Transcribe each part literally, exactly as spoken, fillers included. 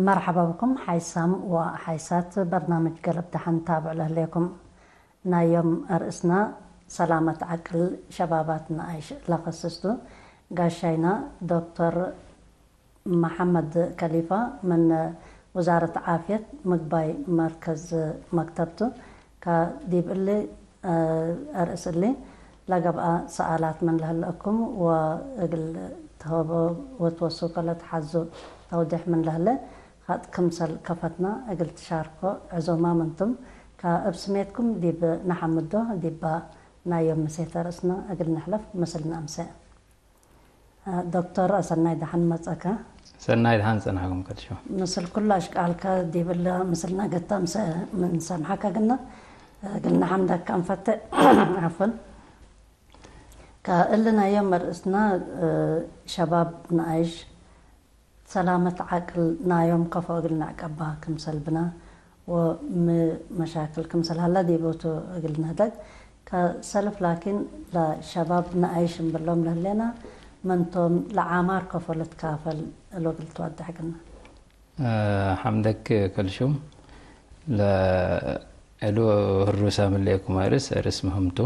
መርሐባ ብኩም ሓይሳም ወሓይሳት በርናምጅ ገለብ ደሐን ታብዕ ለህሌኩም። ናይ ዮም አርእስና ሰላመት ዐቅል ሸባባት ነኣይሽ ለከስስ ቱ። ጋሻይና ዶክተር መሐመድ ከሊፋ ምን ውዛረት ዓፍየት ምግባይ መርከዝ መክተብ ቱ። ከዲብ እሊ አርእስ እሊ ለገብአ ሰኣላት ምን ለህለ እኩም ወእግል ትሀቦ ወትወስኮ ለትሐዙ ተውዴሕ ምን ለህለ ኸጥ ክምሰል ከፈትና እግል ትሻርኮ ዕዞማም እንቱም። ከእብ ስሜትኩም ዲብ ነሐምዶ ዲባ ናይ ዮም ምሴት አርእስና እግል ንሕለፍ ምስል ነአምሴ። ዶክተር፣ ሰናይ ደሐን መጸከ። ሰናይ ደሐን ጸንሐኩም ከድሾ። ምስል ኩሉ አሽቃልከ ዲብ እለ ምስልነ ገተ ምሰ ምን ሰምሐከ ግና፣ እግል ነሐምደከ እንፈቴ። ዐፍወን። ከእሊ ናይ ዮም መርእስነ፣ ሸባብ ነኣይሽ ሰላመት ዐቅል ናዮም ከፎ እግል ነዕቀባ ክምሰል ብነ ወሚ መሻክል ክምሰል ሀለ ዲቡ ቱ እግል ንህደግ። ከሰልፍ ላኪን ለሸባብ ነኣይሽ እምብሎም ለህሌነ መንቶም ለዓማር ከፎ ልትካፈል እሉ እግል ትወደሕ ግና። ሐምደክ ከልሹም ለእሉ ህሩሳም እሌኩም አርስ፣ አርስ ምህምቱ።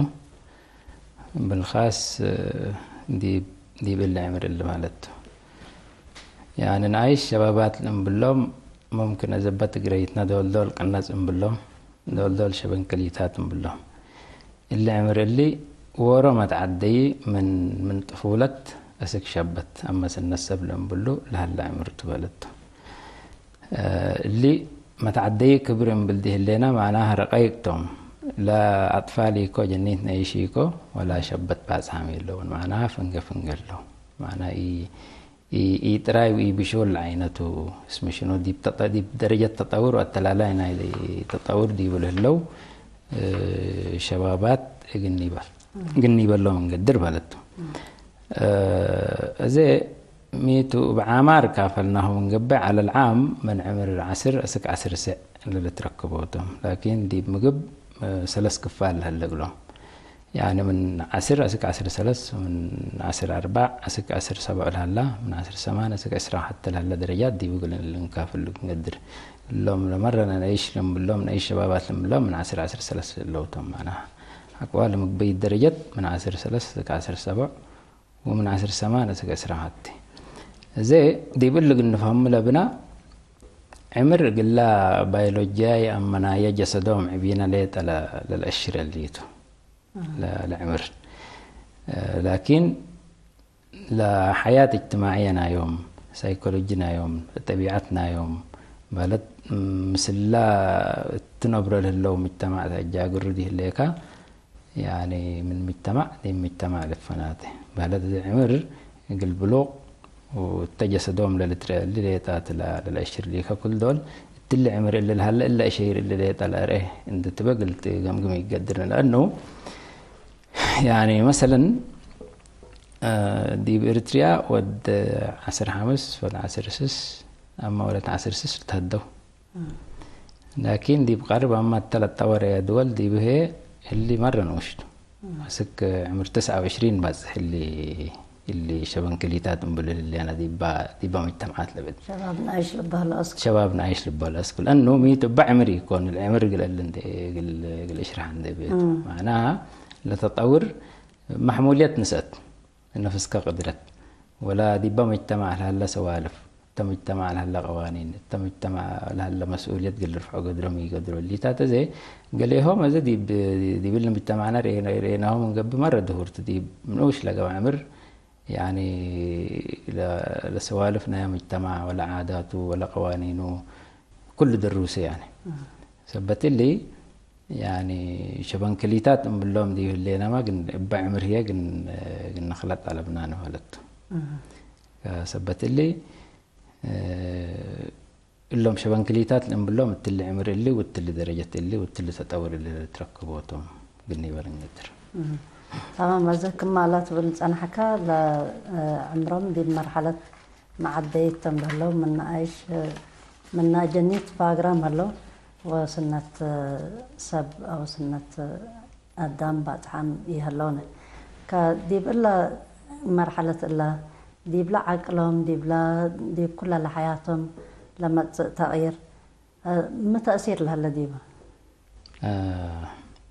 ብልኻስ ዲብ፣ ዲብ እሊ ዕምር እሊ ማለት ቱ። ያኒ ነኣይሽ ሸባባት ለእምብሎም ሙምክን እዘ በት ግረይትነ ዶል ዶል ቅነጽ እምብሎም፣ ዶል ዶል ሸበንክሊታት እምብሎም። እሊ ዕምር እሊ ዎሮ መትዓደዪ ምን፣ ምን ጥፉለት እስክ ሸበት አመ ስነት ሰብ ለእምብሉ ለሀለ ዕምር ቱ በለቱ። እሊ መትዓደዪ ክብር እምብል ዲህሌነ፣ ማናህ ረቀይቅ ቶም። ለአጥፋል ኢኮ፣ ጀኒት ነይሽ ኢኮ፣ ወላ ሸበት ባጽሓም የለውን። ማናህ ፍንገ ፍንገ ለው። ማና ኢ፣ ኢ፣ ኢጥራይ ወኢብሾል ለዐይነቱ። እስም ሽኑ ዲብ ተጠ-፣ ዲብ ደረጀት ተጠውር ወአተላላይ ናይ ተጠውር ዲቡ ለህለው፣ እ፣ ሸባባት እግኒ በል፣ እግኒ በሎም እንገድር በለቱ። እ፣ እዜ ሚቱ እብ ዓማር ካፈልናሁ ምን ገብእ፣ ዐለ ልዓም ምን ዕምር ዐስር እስክ ዐስር ሰዕ ለልትረክቦ ቶም። ላኪን ዲብ ምግብ፣ እ፣ ሰለስ ክፋል ለህለ እግሎም። ያኒ ምን ዐስር እስክ ዐስር ሰለስ፣ ምን ዐስር አርበዕ እስክ ዐስር ሰብዕ ለሀላ፣ ምን ዐስር ሰማን እስክ ዕስራ ሐተ ለሀለ ደረጃት ዲቡ እግል ልንካፍል እንገድር። እሎም ለመረነ ነኢሽ ልምብሎም፣ ነኢሽ ሸባባት ልምብሎም፣ ምን ዐስር ዐስር ሰለስ እለው ቶም። ማና አቅዋል ምግበይት ደረጀት ምን ዐስር ሰለስ እስክ ዐስር ሰብዕ፣ ወምን ዐስር ሰማን እስክ ዕስራ ሐቴ። እዜ ዲብ እሊ እግል ንፈህሙ ለብና፣ ዕምር እግላ ባዮሎጅያይ አመናየ ጀሰዶም ዕቢነ ሌጠ ለ-፣ ለልአሽር እሊቱ። ለ-፣ ለዕምር። ላኪን ለሐያት እጅትማዕየ ናዮም፣ ሳይኮሎጂ ናዮም፣ ጠቢዐት ናዮም፣ ማለት ምስላ እትነብሮ ለህለው ምጅተማዕ ተአጃግሩ ዲህሌካ፣ ያኒ ምን ምጅተማዕ ዲብ ምጅተማዕ ልፈናተ። በህለት እዜ ዕምር እግል ብሉቅ ወእተ ጀሰዶም ለልትረአ እሊ ሌጣት ለ-፣ ለለአሽር ሊከ። ኩል ዶል እትሊ ዕምር እሊ ለሀለ እለ አሸይር እሊ ሌጣ ለአርኤ እንዴ ትበ እግል ትገምግም ኢገድርን። ለአኑ ያኒ መሰለን፣ እ፣ ዲብ ኤሪትሪያ ወድ ዐስር ሐምስ ወድ ዐስር ስስ አማ ወለት ዐስር ስስ ልትሀደው። ላኪን ዲብ ቀርብ አማ እተ ለጠወረ ድወል ዲብ ህዬ እሊ መረ ንኡሽ ቱ። አስክ ዕምር ትስዐ ወዕሽሪን ባጽሕ እሊ፣ እሊ ሸበንክሊታት እምብሉ ህሌነ ዲባ፣ ዲባ መጅተምዓት ለብል። ሸባብ ነኣይሽ ልበህሎ አስክ። ሸባብ ነኣይሽ ልበህሎ አስክ። ለአኑ ሚ ቱ እበ ዕምር ኢኮን፣ እሊ ዕምር እግል እል እንዴ፣ እግል፣ እግል እሽራሕ እንዴ ቤቱ። እም። ማዕናሃ ለተጠውር መሕሙልየት ንስአት። ነፍስከ ቅድረት፣ ወላ ዲበ መጅተማዕ ለሀለ ሰዋልፍ፣ እተ መጅተማዕ ለሀለ ቀዋኒን፣ እተ መጅተማዕ ለሀለ መስኡልየት እግል ልርፍዖ ገድሮም ኢገድሮ እሊታት። እዜ ገሌሆም እዜ ዲብ፣ ዲብ እሊ መጅተማዕነ ርኤ-፣ ርኤናሆም እንገብእ መረ ድሁርት ዲብ ንኡሽ ለገብአ ዕምር፣ ያኒ ለ-፣ ለሰዋልፍ ናይ መጅተማዕ ወለ ዓዳቱ ወለ ቀዋኒኑ ኩሉ ድሩሰ ያኒ። እም። ሰበት እሊ፣ ያኒ ሸበንክሊታት እምብሎም ዲብ ህሌናማ ግን እበ ዕምር ህዬ ግን፣ ግን ንክለጥ አለብና ንበለቱ። እህ። ሰበት እሊ፣ እሎም ሸበንክሊታት ለእምብሎም እትሊ ዕምር እሊ ወእትሊ ደረጀት እሊ ወእትሊ ተጠውር እሊ ልትረክቦቶም ግን ይበል እንገድር። እህ። ተማም፣ አዘ ክም ማለት ብል ጸንሐካ ለዕምሮም ዲብ መርሐለት መዓደይት ተም ለህለው፣ ምነ አይሽ፣ ምነ ጀኒት ፋግራም ህለው፣ ወስነት ሰብ አው ስነት አዳም ባጽሓም ይሀለውነ። ከዲብ እለ መርሐለት እለ፣ ዲብለ ዐቅሎም፣ ዲብለ፣ ዲብ ኩለ ለሐያቶም ለመጽእ ተቅይር፣ እ፣ ሚ ተእሲር ለሀለ ዲቡ? እ፣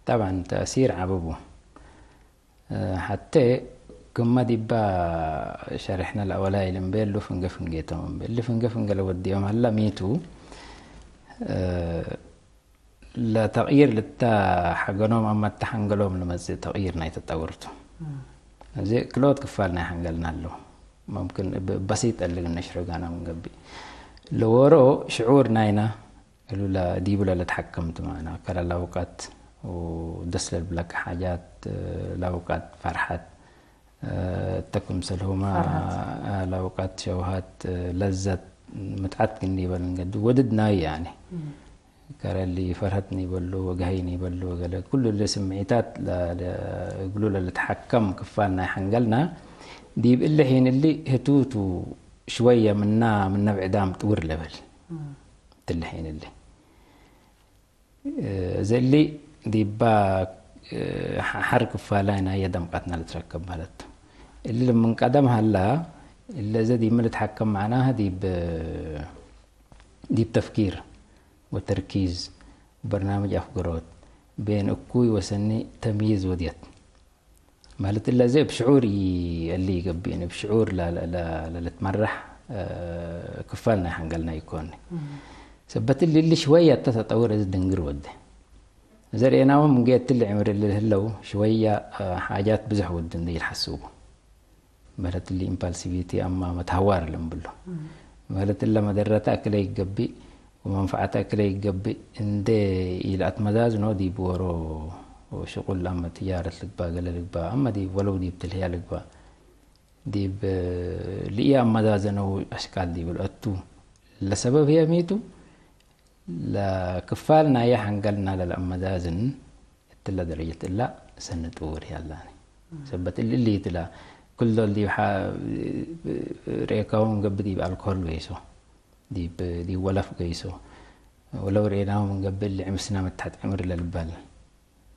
ጠብዐን ተእሲር ዐቢ ቡ። እ፣ ሐቴ ክመ ዲባ ሸርሕነ ለአወላይል እምቤ እሉ ፍንጌ ፍንጌቶም እምቤ። እሊ ፍንጌ ፍንጌ ለወድዮም ሀላ ሚ ቱ፣ እ፣ ለተቅይር ልታ ሐገኖም አመ እተ ሐንገሎም ለመጽእ ተቅይር ናይ ተጠውር ቱ። እም። እዚ ክልኦት ክፋል ናይ ሐንገልና ለው። መምክን እብ በሲጥ እሊ እግል ነሽረጋና ምን ገብእ። ለዎሮ ሽዑር ናይና እሉ ለዲቡ ለልትሐከም ቱ ማዕና፣ ከለ ለአውቃት ወደስ ለልብለከ ሓጃት፣ ለአውቃት ፈርሐት፣ እተ ክምሰልሁመ ፈርሀት። ለአውቃት ሸውሃት፣ ለዘት፣ ምትዐት ግኒ በል እንገዱ ወድድ ናይ ያኒ። እም። ከረ እሊ ፈርሀት ኒበሉ ወገሀይ ኒበሉ ወገለ፣ ኩሉ እሊ ስምዒታት ለ-፣ ለ-፣ እግሉ ለልትሐከም ክፋል ናይ ሐንገልና፣ ዲብ እሊ ሒን እሊ ህቱቱ ሽወየ ምና፣ ምነ ብዕዳም ጥውር ለብል። እም። እትሊ ሒን እሊ። እዘ እሊ ዲባ ሐ-፣ ሐር ክፋላይ ናየ ደምቀትና ልትረከብ ማለት ቱ። እሊ ምን ቀደም ሀላ፣ እለ እዘ ዲብ ሚ ልትሐከም መዕናህ ዲብ፣ ዲብ ተፍኪር ወተርኪዝ ወበርናምጅ አፍገሮት ቤን እኩይ ወሰኒ ተምይዝ ወድየት። ማለት እለ እዘ እብ ሽዑር ይ-፣ እሊ ይገብእን፣ እብ ሽዑር ለ-፣ ለ-፣ ለ-፣ ለልትመራሕ፣ እ፣ ክፋል ናይ ሐንገልና ኢኮን። እም። ሰበት እሊ፣ እሊ ሽወየ እተ ተጠውር እዝ ድንግር ወደ። እዘ ርኤናዎም እንጌ እትሊ ዕምር እሊ ለህለው ሽወየ፣ እ፣ ሓጃት ብዞሕ ወዱ እንዴ ኢልሐስቡ። ማለት እሊ ኢምፓልሲቪቲ አማ መትሀዋር ልንብሎ። እም። ማለት እለ መደረተ አክለ ይገብእ ወመንፈዐተ አክለ ይገብእ እንዴ ኢለአትመዛዝኖ ዲብ ዎሮ ሽቁል አመ ትጃረት ልግባእ ገሌ ልግባእ አመ ዲብ ወለው ዲብ ትልህያ ልግባእ ዲብ ለኢአመዛዘነው አሽቃል ዲብ ለአቱ። ለሰበብ ህዬ ሚ ቱ? ለክፋል ናየ ሐንገልና ለለአመዛዝን እትለ ደረጀት እላ ሰኒ ጥውር ያላኒ። ሰበት እሊ፣ እሊ እትላ ክል ዶል ዲብ ሐ-፣ ርኤካሁ ምን ገብእ ዲብ አልኮል ገይሶ፣ ዲብ፣ ዲብ ወለፍ ገይሶ፣ ወለው ርኤናሁ ምን ገብእ እሊ ዕምስና መትሐት ዕምር ለልባል።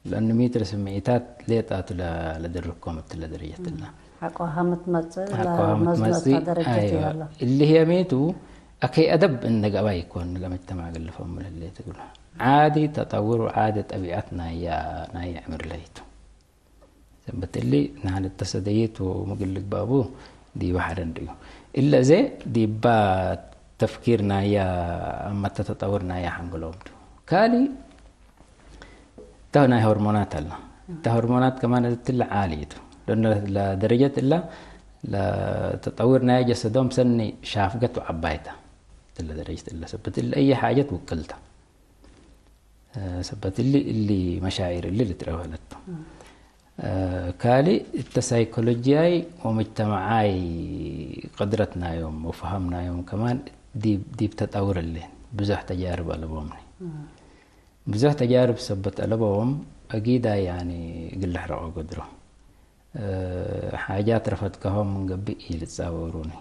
ለእኑ ሚ ቱ ለስምዒታት ሌጣቱ ለ-፣ ለድርኮም እትለ ደረጀት እላ። ሐቆሃ ምትመጽእ ሐቆሃ ለመዝኖ ምትመጽእ፣ እተ ደረጀት አይወ። ይሀላ። እሊ ህዬ ሚ ቱ አከይ አደብ እንደ ገባይ ኢኮን ለመጅተማዕ እግል ልፈሙ ለህሌት እግሉ። ዓዲ ተጠውር ወዓዲ ጠቢዐት ናያ፣ ናየ ዕምር ለይቱ። ሰበት እሊ፣ ንሐን እተ ሰደይት ወምግል ልግባቡ ዲበ ሐረን ርዩ። እለ እዜ ዲባ ተፍኪር ናያ፣ አመተ ተጠውር ናያ ሐንግሎም ቱ። ካሊ፣ እተ ናይ ሆርሞናት አለ። እተ ሆርሞናት ከማን እትለ ዓሊ ቱ። ለእነ ለደረጀት እለ፣ ለተጠውር ናያ ጀሰዶም ሰኒ ሻፍገት ወዐባይታ። እትለ ደረጀት እለ ሰበት እለ አየ ሓጀት ውክልታ። እ፣ ሰበት እሊ፣ እሊ መሻዒር እሊ ልትረወለት ቱ። እም። እ፣ ካልእ እተ ሳይኮሎጂያይ ወሙጅተመዓይ ቅድረት ናዮም ወፈሀም ናዮም ከማን ዲብ፣ ዲብ ተጠውር እሊ ብዙሕ ተጃርብ አለቦምኒ። እም። ብዙሕ ተጃርብ ሰበት አለቦም አጊዳ ያኒ እግል ልሕረቆ ገድሮ። እ፣ ሓጃት ረፈድካሆም ምን ገብእ ኢልትጻወሩኒ።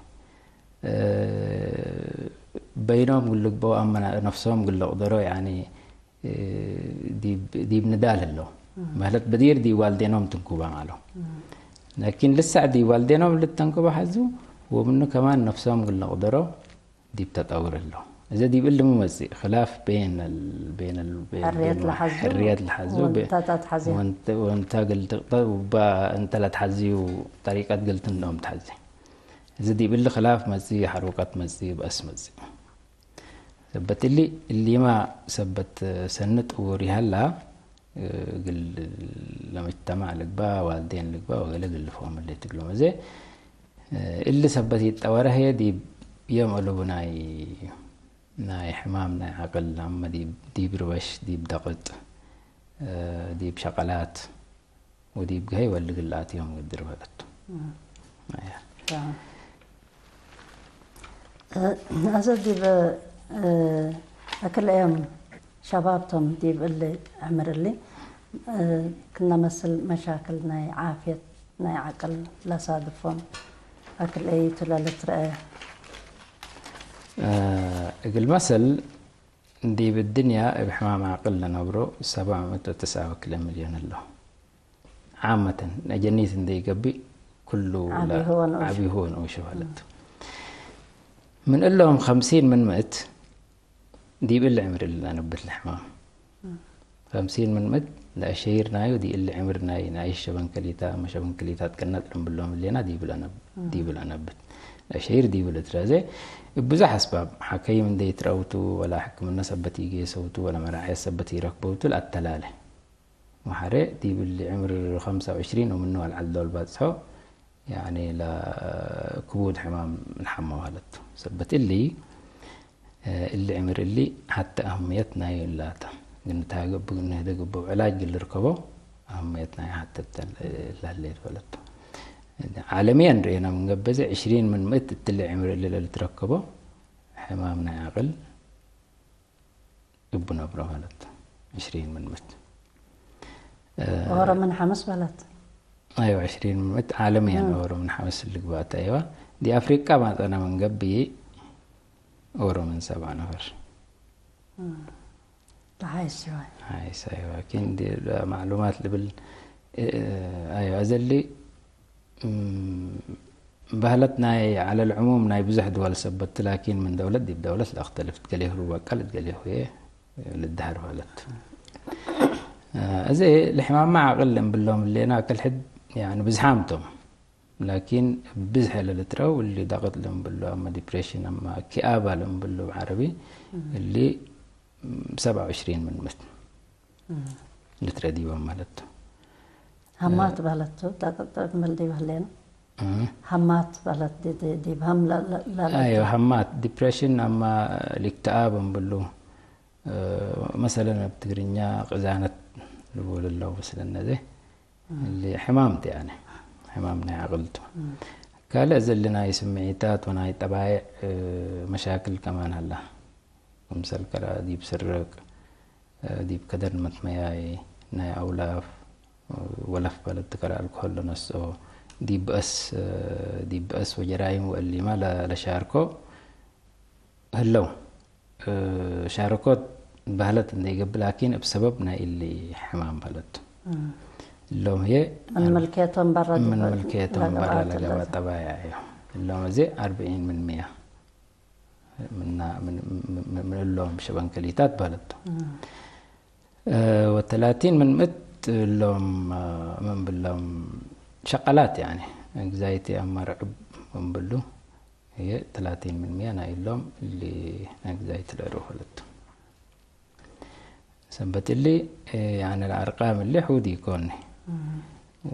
እ፣ በይኖም እግል ልግበኦ አመ ነፍሶም እግል ልቅደሮ፣ ያኒ፣ እ፣ ዲብ፣ ዲብ ንዳል ህለው። እም። ማለት በዲር ዲብ ዋልዴኖም ትንኩባም አለው። እም። ላኪን ልሳዕ ዲብ ዋልዴኖም ልተንኩበ ሐዙ፣ ወምኑ ከማን ነፍሶም እግል ልቅደሮ፣ ዲብ ተጠውር እለው። እዘ ዲብ እሊ ሚ መጽእ? ክላፍ ቤን እል-፣ ቤን እል-፣ ቤን፣ ሕርየት ቤን ለሐዙ ሕርየት ለሐዙ፣ ቤ-፣ ወንታ ታትሐዜ። ወንት-፣ ወንታ እግል ትቅጠ-፣ ወባ እንተ ለትሐዝዩ ጠሪቀት እግል ትንኦም ትሐዜ። እዘ ዲብ እሊ ክላፍ መጽእ፣ ሐሩቀት መጽእ፣ በእስ መጽእ። ሰበት እሊ፣ እሊማ ሰበት ሰኒ ጥዉር ይሀላ፣ እግል ለመጅተማዕ ልግባእ፣ ዋልዴን ልግባእ ወገሌ እግል ልፍሆም እሊ ትግሎም። እዜ እሊ ሰበት ይጠወረ ህዬ ዲብ ዮም አለቡ ናይ፣ ናይ ሕማም ናይ ዐቅል፣ አመ ዲብ፣ ዲብ ርበሽ፣ ዲብ ደቅጥ፣ ዲብ ሸቀላት ወዲብ ገሀይ ወልግል ለአትዮም ግድር በለቱ። እም። አያ። ተማም። እ፣ አሰ ዲብ፣ እ፣ አክልኤም ሸባብ ቶም ዲብ እሊ ዕምር እሊ፣ እ፣ ክነ መስል መሻክል ናይ ዓፍየት ናይ ዐቅል ለሳድፎም አክልኤ ቱ ለልትረአ? እ፣ እግል መሰል ዲብ እድንያ እብ ሕማም ዐቅል ለነብሮ ሰብዕ ምእት ወትስዓ ወክልኤ ሚልዮን እለው። ዓመተን፣ ነጀኒት እንዴ ኢገብእ፣ ኩሉ ዐቢሁ ወንኡሽ። ዐቢሁ ወንኡሽ በለቱ። ምን እሎም ኸምሲን ምን ምእት ዲብ እሊ ዕምር እሊ ለአነብት ለሕማም። ኸምሲን ምን ምእት ለአሸሂር ናዩ ዲብ እሊ ዕምር ናይ፣ ናይ ሸበን ከሊታ፣ አመ ሸበን ከሊታ ትቀነጥ ልንብሎም እሌና ዲብ ለአነብ-፣ ዲብ ለአነብት። ለአሸሂር ዲብ ልትረዜ እብ ብዙሕ አስባብ፣ ሐከይም እንዴ ይትረውቱ፣ ወላ ሕክምነ ሰበት ኢጌሰውቱ፣ ወላ መራዐየት ሰበት ኢረክበውቱ ለአተላለ። ወሐሬ ዲብ እሊ ዕምር ኸምሰ ወዕሽሪን ወምኑ አልዐል ዶል ባጽሖ፣ ያኒ ለክቡድ ሕማም ለሐመው ሀለቱ። ሰበት እሊ፣ እሊ ዕምር እሊ ሐተ አህምየት ናዩ እላተ። ግንታገ እብ ግንህደግ እቡ ዕላጅ ግል ልርከቦ አህምየት ናዩ ሐተ ተ-፣ ለህሌት በለቱ። ዓለምየን ርኤና ምን ገብእ፣ ዕሽሪን ምን ምእት እትሊ ዕምር እሊ ለልትረከቦ ሕማም ናይ ዐቅል እቡ ነብሮ ማለት ዕሽሪን ምን ምእት። ኦሮ ምን ሐምስ በለት። አይዋ፣ ዕሽሪን ምን ምእት ዓለምየን እም። ኦሮ ምን ሐምስ ልግባእ። አይዋ፣ ዲ አፍሪቃ ማጸነ ምን ገብእ ኦሮ ምን ሰብዓ ነፈር። እም። ተሓይስ ይዋይ። ተሓይስ፣ አይዋ። ኪን ዲ ማዕሉማት ልብል፣ እ-፣ አይዋ፣ እዘሊ እም፣ በህለት ናይ ዐለ ልዕሙም ናይ ብዙሕ ድወል ሰበት፣ ላኪን ምን ደውለት ዲብ ደውለት ለአክተልፍ፣ እት ገሌሁ ሩበ ቀል፣ እት ገሌሁ ህዬ ልድሀር በህለት። እ፣ እዚ ለሕማመ ዐቅል እንብሎም እሌና፣ ክል ሕድ፣ ያኒ፣ ብዝሓም ቶም። ላኪን ብዝሐ ለልትረው እሊ ዳቅት ለእንብሎ፣ አመ ዲፕሬሽን፣ አመ ኪአባ ለእንብሎ ብዓረቢ፣ እም። እሊ ሰብዓ ወዕሽሪን ምን ምእት እም። ልትረ ዲቦም ማለት ቱ። ሀማት እ፣ በህለት ቱ፣ ጠቅጥቅ ምል ዲብ ህሌነ። እም። ሀማት በህለት ዲ-፣ ዲ-፣ ዲብ ሀም ለ-፣ ለ-፣ ለ-፣ አይወ፣ ሀማት፣ ዲፕሬሽን አማ ልክትአብ እምብሉ። እ፣ መሰለን እብ ትግርኛ ቅዛነት ልቡል እለው ምስልነ ዘ። እም። እሊ ሕማም ቲ፣ ያኒ፣ ሕማም ናይ ዐቅል ቱ። እም። ካልእ እዘ እሊ ናይ ስምዒታት ወናይ ጠባይዕ፣ እ፣ መሻክል ከማን ሀላ። ክምሰል ከረ ዲብ ስርቅ፣ እ፣ ዲብ ከደን መትመያይ፣ ናይ አውላፍ፣ እ፣ ወለፍ በለድ ከረ አልኮሆል ለነስኦ፣ ዲብ በአስ፣ እ፣ ዲብ በአስ ወጀራይም ወእሊመ ለ-፣ ለሻርኮ ህለው። እ፣ ሻረኮት በህለት እንዴ ገብእ፣ ላኪን እብ ሰበብ ናይ እሊ ሕማም በህለት። እም። እሎም ህዬ ምን አር-፣ ምልክየቶም በረ ምን ዲብ ምልክየቶም ለገብአ በረ ለገብአ ትለዘ። ጠባያ እዩ። እሎም እዚ አርብዒን ምን ምያ ምና-፣ ምን፣ ምን፣ ምን እሎም ሸበንከሊታት በህለት። እም። እ፣ ወተላቲን ምን ምእት እሎም፣ እ፣ ምን ብሎም ሸቀላት፣ ያኒ፣ አንግዛይቲ አማ ርዕብ ምን ብሉ፣ ህዬ ተላቲን ምን ምያ ናይ እሎም እሊ አንግዛይቲ ለእርኡ ህለቱ። ሰበት እሊ፣ እ፣ ያኒ ለአርቃም እሊ ሑድ ኢኮኒ። እም።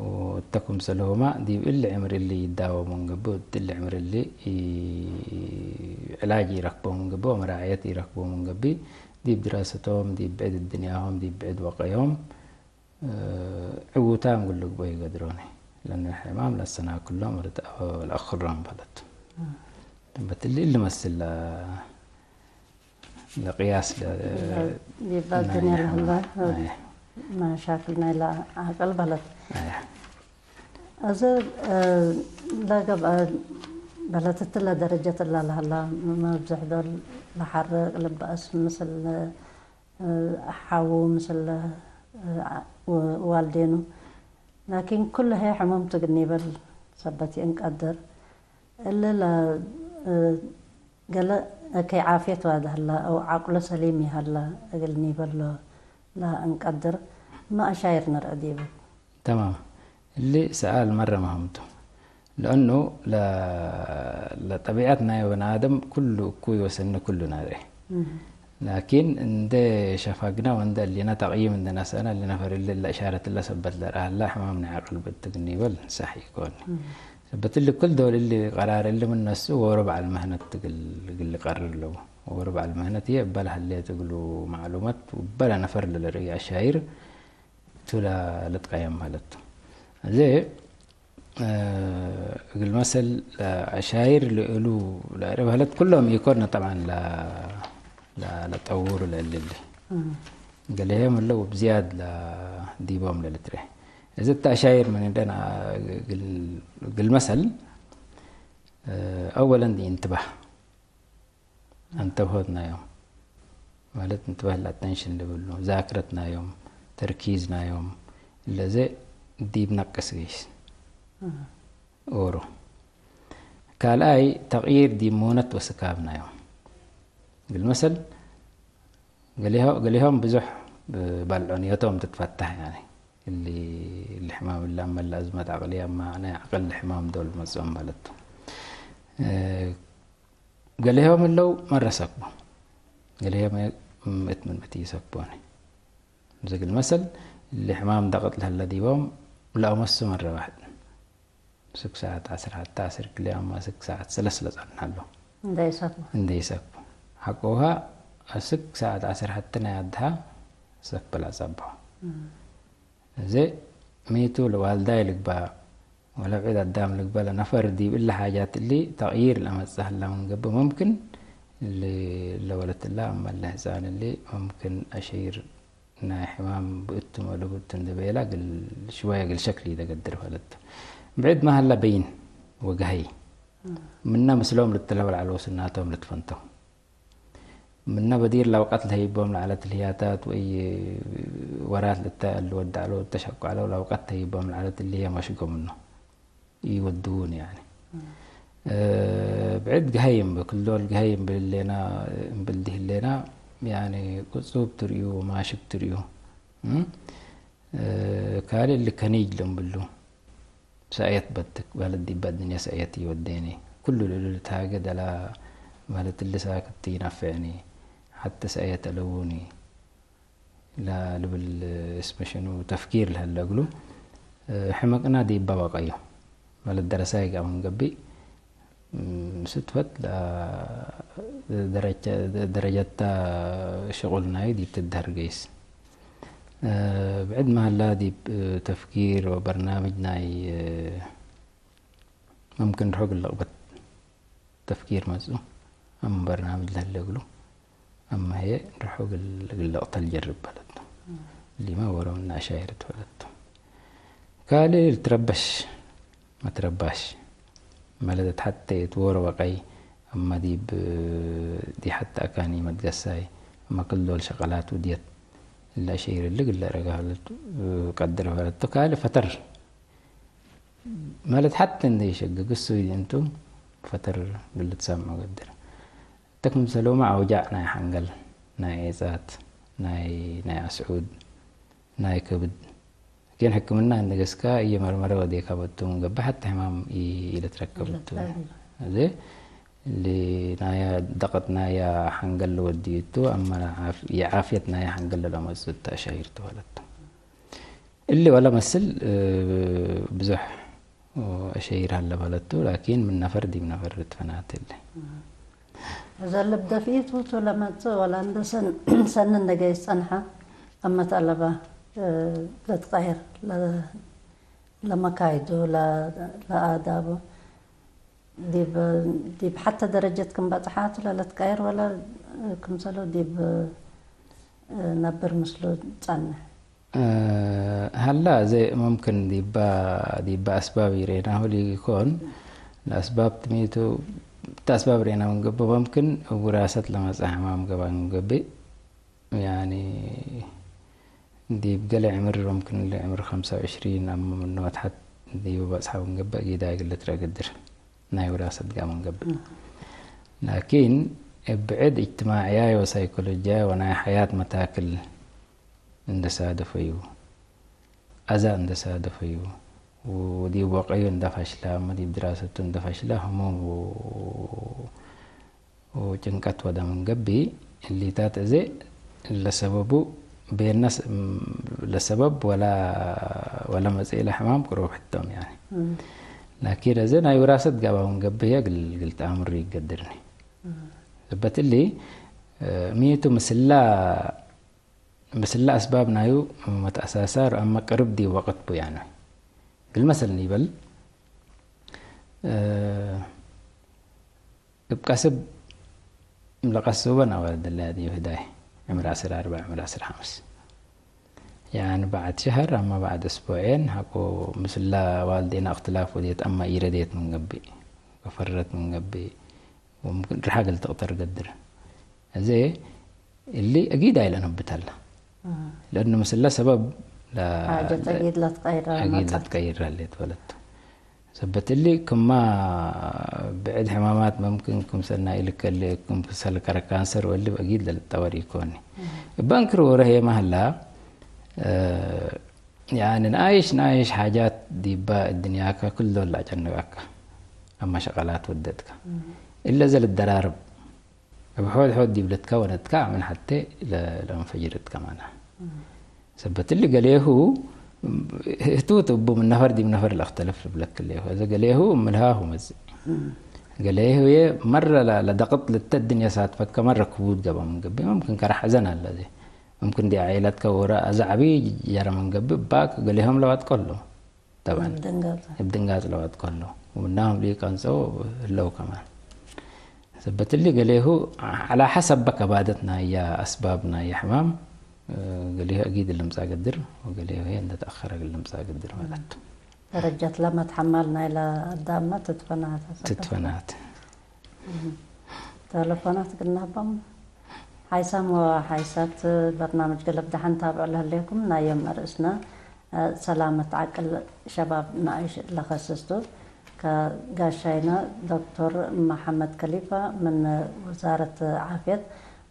ወእተ ክምሰልሁማ ዲብ እሊ ዕምር እሊ ይዳወሙ እንገብእ፣ እት እሊ ዕምር እሊ ኢ-፣ ዕላጅ ኢረክቦም እንገብእ ወመራዕየት ኢረክቦም እንገብእ፣ ዲብ ድራሰቶም፣ ዲብ ብዕድ እድንያሆም፣ ዲብ ብዕድ ወቀዮም፣ እ፣ ዕዉታም እግል ልግበእ ኢገድሮኒ። ለእነ ሕማም ለአሰናክሎም ወለተ-፣ ለአክሮም በለት። እም። ሰበት እሊ እሊ መስል ለ-፣ ለቅያስ ለ-፣ ዲበ ናይ ዱንያ ለህለ ሕማም። አይ። መሻክል ናይ ለዐቅል በለት። አይ። እዚ፣ እ፣ ለገብአ በለት እትለ ደረጀት እላ ለህላ መብዝሕ ዶል ለሐርቅ ልበአስ ምስል፣ እ፣ ሐዉ ምስል፣ እ፣ ወ-፣ ዋልዴኑ። ላኪን ኩሉ ህዬ ሕሙም ቱ እግል ኒበል ሰበት ይእንቀድር። እሊ ለ-፣ እ፣ ገሌ እከይ ዓፍየት ዋዲ ሀላ አው ዐቅሉ ሰሊም ይሀላ እግል ኒበሎ ለእንቀድር፣ እመ አሻይር ንርአ ዲቡ። ተማም። እሊ ሰኣል መረ መህም ቱ። ለእኑ ለ-፣ ለጠቢዐት ናይ በንአደም ኩሉ እኩይ ወሰኒ ኩሉ ናሬ። እህ። ላኪን እንዴ ሸፈግነ ወእንዴ እሊነ ተቅይም እንዴ ነሰአነ፣ እሊ ነፈር እሊ እለ እሻረት እለ ሰበት ለረአ ህለ ሕማም ናይ ዐቅል ብእትግ ኒበል ሰሕ ኢኮን። እህ። ሰበት እሊ ኩል ዶል እሊ ቀራር እሊ ምን ነስኡ ወወሮ በዐል መህነት እግል፣ እግል ቀርር ለቡ። ወወሮ በዐል መህነት ህዬ እበ ለሀሌት እግሉ መዕሉመት ወእበ ለነፈር ለልርእዩ አሻይር ቱ ለ-፣ ልትቀየም ማለት ቱ። እዚ፣ እ፣ እግል መሰል ለአሻይር ለእሉ ለአርብ ሀለት ኩሎም ኢኮን ጠብዓን ለ-፣ ለ-፣ ለጠውሩ ለእልሊ። እም። ገሌሄም እለ ወብዝያድ ለዲቦም ለልትሬ። እዚ እተ አሻይር ምን እንደና እግል፣ እግል መሰል፣ እ፣ አወለን ዲ እንትባህ። አንተብሆት ናዮም፣ ማለት እንትባህ ለአተንሽን ልብሉ፣ ዛክረት ናዮም፣ ተርኪዝ ናዮም፣ እለዘ ዲብ ነቅስ ገይስ። እህ። ኦሮ። ካልኣይ ተቅይር ዲብ ሙነት ወስካብ ናዮም። እግል መሰል፣ ገሌሆ-፣ ገሌሆም ብዙሕ ባልዖ ንየቶም ትትፈታሕ፣ ያኒ እሊ፣ እሊ ሕማም እሊ አመ ለአዝመት ዐቅልየ አመ ናይ ዐቅል ሕማም ዶል መጽኦም ማለት ቱ። እ፣ ገሌሆም እለው መረ ሰክቦ፣ ገሌሆም እት ምን እት ኢሰክቦኒ። እግል መሰል፣ እሊ ሕማም ደቅጥ ለህለ ዲቦም ለአመሱ መረ ዋሕድ። ስክ ሰዓት ዐስር ሐታ ዐስር ክልኤ አማ ስክ ሰዓት ሰለስ ለጸንሐ ሎ። እንዴ ይሰክቡ። እንዴ ይሰክቡ። ሐቆሃ ስክ ሰዓት ዐስር ሐቲ ናይ አድሃ ሰክብ ለአጸብሖ። እም። እዜ ሚ ቱ ለዋልዳይ ልግበእ ወለብዕድ አዳም ልግበእ ለነፈር ዲብ እለ ሓጃት እሊ ተቅዪር ለአመጽእ ሀላ ምን ገብእ፣ ሙምክን ል-፣ ለወለት እላ አመ ለህጻን እሊ ሙምክን አሸይር ናይ ሕማም ብእቱም ወለብእቱ እንዴ ቤላ እግል ሽወየ እግል ሸክ ሊደገድር ፈለቱ። ብዕድ ማ ሀላ በይን ወገሀይ። ምነ ምስሎም ልትለው ለዐለው ስናቶም ልትፈንተው። ምነ በዲር ለአውቀት ለህይቦም ለዐለት ልህያታት ወይ ወራት ልተ-፣ ልወደዐለው ልተሸቁ ዐለው ለአውቀት ተህይቦም ለዐለት እሊ ህየ መሽጎ ምኑ። ኢወድዉኒ፣ ያኒ። እ፣ ብዕድ ገሀይ እምብ፣ ክል ዶል ገሀይ እምብል ህሌና፣ እምብል ዲህሌና፣ ያኒ፣ ቅጹብ ትርእዩ ወማሽግ ትርእዩ። እም? እ፣ ካልእ እሊ ከኒጅ ለእምብሉ፣ ሰእየት በትክ፣ ማለት ዲብ አድንየ ሰእየት ኢወዴኒ። ኩሉ ለእሉ ልትሃጌ ደላ፣ ማለት እሊ ሳክት ኢነፍዕኒ፣ ሐቴ ሰእየት አለዉኒ። ለልብል እስመ ሽኑ ተፍኪር ለህለ እግሉ፣ ሕመቅና ዲበ ወቀዩ። ማለት ደረሳይ ገአ ምን ገብእ፣ ም፣ ስትፈት ለ-፣ ደረጀ-፣ ደረጀታ ሽቁል ናይ ዲብ ትደሀር ገይስ። ብዕድ መሀላ ዲብ ተፍኪር ወበርናምጅ ናይ፣ መምክን ርሑ እግል ልቅበት ተፍኪር መጽኡ፣ አመ በርናምጅ ለህለ እግሉ፣ አመ ህዬ ርሑ እግል፣ እግል ልቅተል ጀርብ በለቱ። እሊመ ዎሮ ምነ አሻይር ትበለቱ። ካልእ ልትረበሽ መትረባሽ፣ መለደት ሐቴ እት ዎሮ ወቀይ፣ አመ ዲብ፣ ዲብ ሐቴ አካን ኢመትገሳይ፣ አመ ክል ዶል ሸቀላት ውድየት፣ እለ አሻይር እሊ እግል ለአረጋህ ለቱ ቀድር በለቱ። ካልእ ፈተር፣ ማለት ሐቴ እንዴ ኢሸግግ እሱ እንቱ ፈተር እግል ልትሰምዖ ቀድር። እተ ክምሰልሁመ አውጃዕ ናይ ሐንገል፣ ናይ ዔጻት፣ ናይ፣ ናይ አስዑድ፣ ናይ ከብድ። ላኪን ሕክምና እንዴ ገስከ እየመርመረ ወዴከ በቱ ምን ገብእ ሐቴ ሕማም ኢ-፣ ኢልትረከብ እቱ። ኢልትረከብ። እዜ እሊ ናየ ደቀት ናየ ሐንገል ለወድዩ እቱ፣ አመ ዓፍ-፣ የዓፍየት ናየ ሐንገል ለለአመጽኡ እተ አሻይር ቱ በለቱ። እሊ ወለ መስል፣ እ፣ ብዙሕ አሸይር ሀለ በለቱ፣ ላኪን ምን ነፈር ዲብ ነፈር ልትፈናተ እሊ። እዘ ልብ ደፊኢት ውቱ ለመጽእ ወለ እንደ ሰን-፣ ሰኒ እንደ ገይስ ጸንሐ፣ አመት አለበ፣ እ፣ ለትቀየር፣ ለ-፣ ለመካይዱ፣ ለ-፣ ለአዳቡ፣ ዲብ፣ ዲብ ሐተ ደረጀት ክም በጽሓቱ ለልትቀየር ወለ ክምሰሉ ዲብ ነብር ምስሉ ጸንሕ። እ፣ ሀላ፣ እዜ መምክን ዲባ፣ ዲባ አስባብ ኢሬናሁ ሊኮን፣ ለአስባብ ትሜቱ፣ እተ አስባብ ሬና ምን ገብእ፣ መምክን እብ ውራሰት ለመጽአ ሕማም ገብአ ምን ገብእ፣ ያኒ፣ ዲብ ገሌ ዕምር፣ መምክን እሊ ዕምር ኸምሰ ወዕሽሪን አመ ምኑ ወተሐት ዲብ በጽሐ ምን ገብእ፣ ጊዳይ እግል ልትረአ ገድር፣ ናይ ውራሰት ጋር ምን ገብእ። ላኪን፣ እብ ብዕድ እጅትማዕያይ ወሳይኮሎጅያይ ወናይ ሐያት መታክል እንደ ሳደፈዩ፣ አዛ እንደ ሳደፈዩ፣ ወዲብ ወቀዩ እንደ ፈሽለ፣ አመ ዲብ ድራሰቱ እንደ ፈሽለ፣ ህሙም ወ-፣ ወጭንቀት ወደ ምን ገብእ፣ እሊታት እዜ ለሰበቡ ቤነ ስ-፣ ለሰበብ ወላ፣ ወላ መጽእ ለሕማም ቅሩብ ሕቶም፣ ያኒ። እም። ላኪን እዜ ናይ ውራሰት ጋባ ምን ገብእ ህዬ እግል፣ እግል ተአምሩ ይገድርኒ። እም። ሰበት እሊ፣ እ፣ ሚ ቱ ምስላ ምስለ አስባብ ናዩ መትአሳሳር አመ ቅርብ ዲብ ወቅት ቡ ያነ። እግል መሰል ኒበል፣ እ፣ እብ ቀስብ ለቀስበን አዋልድ እለ ዲብ ህዳይ ዕምር ዐስር አርበዕ፣ ዕምር ዐስር ሐምስ። ያኒ በዕድ ሸህር አመ በዕድ እስቡዔን ሐቆ ምስለ ዋልዴነ እክትላፍ ወዴት አመ ኢረዴት ምን ገብእ፣ ወፈረት ምን ገብእ፣ ወምክን ርሐ እግል ትቅጠር ገድር። እዜ እሊ አጊድ አይለነብት ሀለ። እም። ለእኑ ምስለ ሰበብ ለ-፣ ሓጀት ለ-፣ አጊድ ለትቀይር አጊድ መጸት። ለትቀይር ሀሌት በለቱ። ሰበት እሊ ክማ ብዕድ ሕማማት መምክን ክምሰል ናይ ኢልከሌ፣ ክም ክሰል ከረ ካንሰር ወእሊ አጊድ ለልትጠወር ኢኮኒ። እበ እንክር ወረ ህዬ መህላ፣ እ፣ ያኒ ነአይሽ ነአይሽ ሓጃት ዲባ እድንያከ ክል ዶል ለአጨንቀከ። አማ ሸቀላት ወደትከ። እለ ዘ ልደራርብ እብ ሖድ ሖድ ዲብ ልትከወነትከ ምን ሐቴ ለ-፣ ለእንፈጅርት ከማና። ሰበት እሊ ገሌሁ ህቱት እቡ ምን ነፈር ዲብ ነፈር ለአክተልፍ ልብለክ እሌሁ። አዜ ገሌሁ እምልሃሁ መጽእ። ገሌሁ ህዬ መረ ለ-፣ ለደቅጥ ልተ እድንየ ሳትፈከ መረ ክቡድ ገብአ ምን ገብእ፣ መምክን ከረ ሐዘን አለ አዜ። መምክን ዲ ዐይለትከ ወረ አዜ ዐቢ ጀረ ምን ገብእ እባክ ገሌሆም ለዋጥቀ እሉ። ጠብዐን እብ ድንጋጽ። እብ ድንጋጽ ለዋጥቀ እሉ። ወምናሆም ሊቀንጸው ህለው ከማን። ሰበት እሊ ገሌሁ ዐላ ሐሰብ በከባደት ናየ አስባብ ናየ ሕማም፣ ገሌሁ አጊድ ልምጻእ ገድር፣ ወገሌሁ ህዬ እንደ ተአኸረ እግል ልምጻእ ገድር ማለት ቱ። ደረጀት ለመትሐመል ናይለ አዳምመ ትትፈናት አሰበት። ትትፈናት። እህ። ተለፎናት እግል ነሀቦም። ሓይሳም ወሓይሳት በርናምጅ ገለብ ደሐን ታብዑ ለህሌኩም፣ ናይ ዮም አርእስነ፣ እ፣ ሰላመት ዐቅል ሸባብ ነአይሽ ለከስስ ቱ። ከጋሻይነ ዶክቶር መሐመድ ከሊፋ ምን ውዛረት ዓፍየት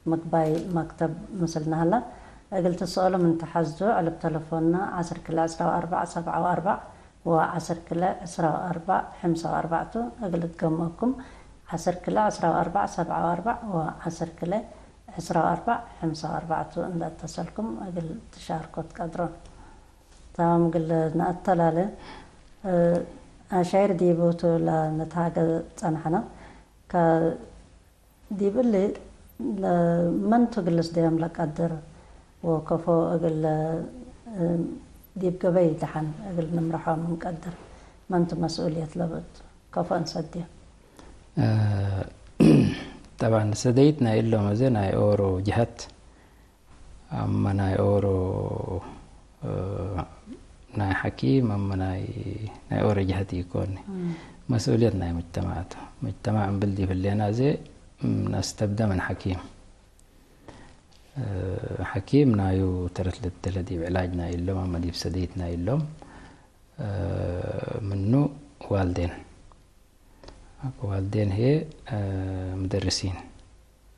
ምግባይ መክተብ ምስልነ ሀላ። እግል ትሰአሉ ምን ተሐዝዙ፣ ዕልብ ተለፎንነ ዐስር ክልኤ ዕስራ ወአርበዕ ሰብዓ ወአርበዕ ወዐስር ክልኤ ዕስራ ወአርበዕ ሐምሳ ወአርበዕ ቱ። እግል እትገምአኩም ዐስር ክልኤ ዕስራ ወአርበዕ ሰብዓ ወአርበዕ ወዐስር ክልኤ ዕስራ ወአርበዕ ሐምሳ ወአርበዕ ቱ። እንዴ እተሰልኩም እግል ትሻርኮ ትቀድሮ። ተማም እግል ነአተላሌ፣ እ፣ አሻይር ዲቡ ቱ ለንትሃገ ጸንሐነ። ከ ዲብ እሊ ለመን ቱ እግል ልስደዮም ለቀድር ወከፎ እግል፣ እ፣ ዲብ ገበይ ደሐን እግል ንምረሖ ምን ቀድር መን ቱ መስኡልየት ለብእቱ ከፎ እንሰድዮ? እ፣ ጠብዐን ሰደይት ናይ እሎም አዜ ናይ ኦሮ ጀሀት አመ ናይ ኦሮ፣ እ፣ ናይ ሐኪም አመ ናይ፣ ናይ ኦሮ ጀሀት ኢኮኒ። እም። መስኡልየት ናይ ሙጅተማዕ ቱ። ሙጅተማዕ እምብል ዲብ ህሌና አዜ፣ እም፣ ነስተብደ ምን ሐኪም። እ፣ ሐኪም ናዩ ተረት ልትለ ዲብ ዕላጅ ናይ እሎም አመ ዲብ ሰደይት ናይ እሎም፣ እ፣ ምኑ ዋልዴን። አኮ ዋልዴን ህዬ፣ እ፣ ሙደርሲን።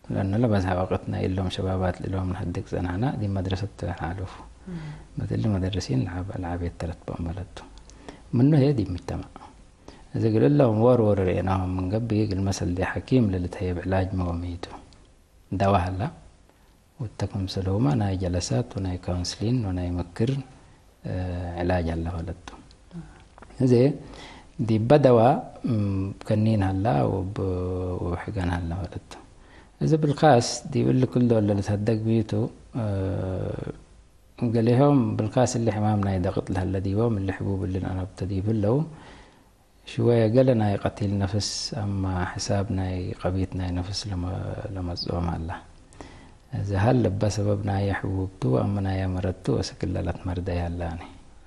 ለአነ ለበዝሐ ወቅት ናይ እሎም ሸባባት ለእሎም ነሀድግ ጸንሐና፣ ዲብ መድረሰት ተሐሉፉ። እም። በትሊ ሙደርሲን ለዐብ-፣ ለዐቤት ተረት በአመለቱ። ምኑ ህዬ ዲብ ሙጅተማዕ። እዜ እግል እሎም ዎር ዎር ርኤናሆም ምን ገብእ፣ እግል መሰል ዲ ሐኪም ለልትሀየብ ዕላጅ መወሚቱ። ደዋ ሀላ። ወተ ክምሰልሁመ ናይ ጀለሳት ወናይ ካውንስሊን ወናይ ምክር፣ እ፣ ዕላጅ ሀለ ፈለቱ። እዜ ዲበ ደዋ፣ እም፣ ከኒን ሀላ ወብ-፣ ወብሕገን ሀለ ፈለቱ። እዜ ብልካስ ዲብ እሊ ክል ዶል ለልትሀደግ ቢቱ፣ እ፣ ገሌሆም ብልካስ እሊ ሕማም ናይ ደቅጥ ለሀለ ዲቦም እሊ ሕቡብ እሊ ነአነብተ ዲብ ህለው፣ ሽወየ ገሌ ናይ ቀቲል ነፍስ አማ ሕሳብ ናይ ቀቢት ናይ ነፍስ ለመ-፣ ለመጽኦም ሀላ። እዘ ሀል እበ ሰበብ ናየ ሕቡብ ቱ አማ ናየ መረድ ቱ ወስክ እለ ለትመርደየ ሀላኒ።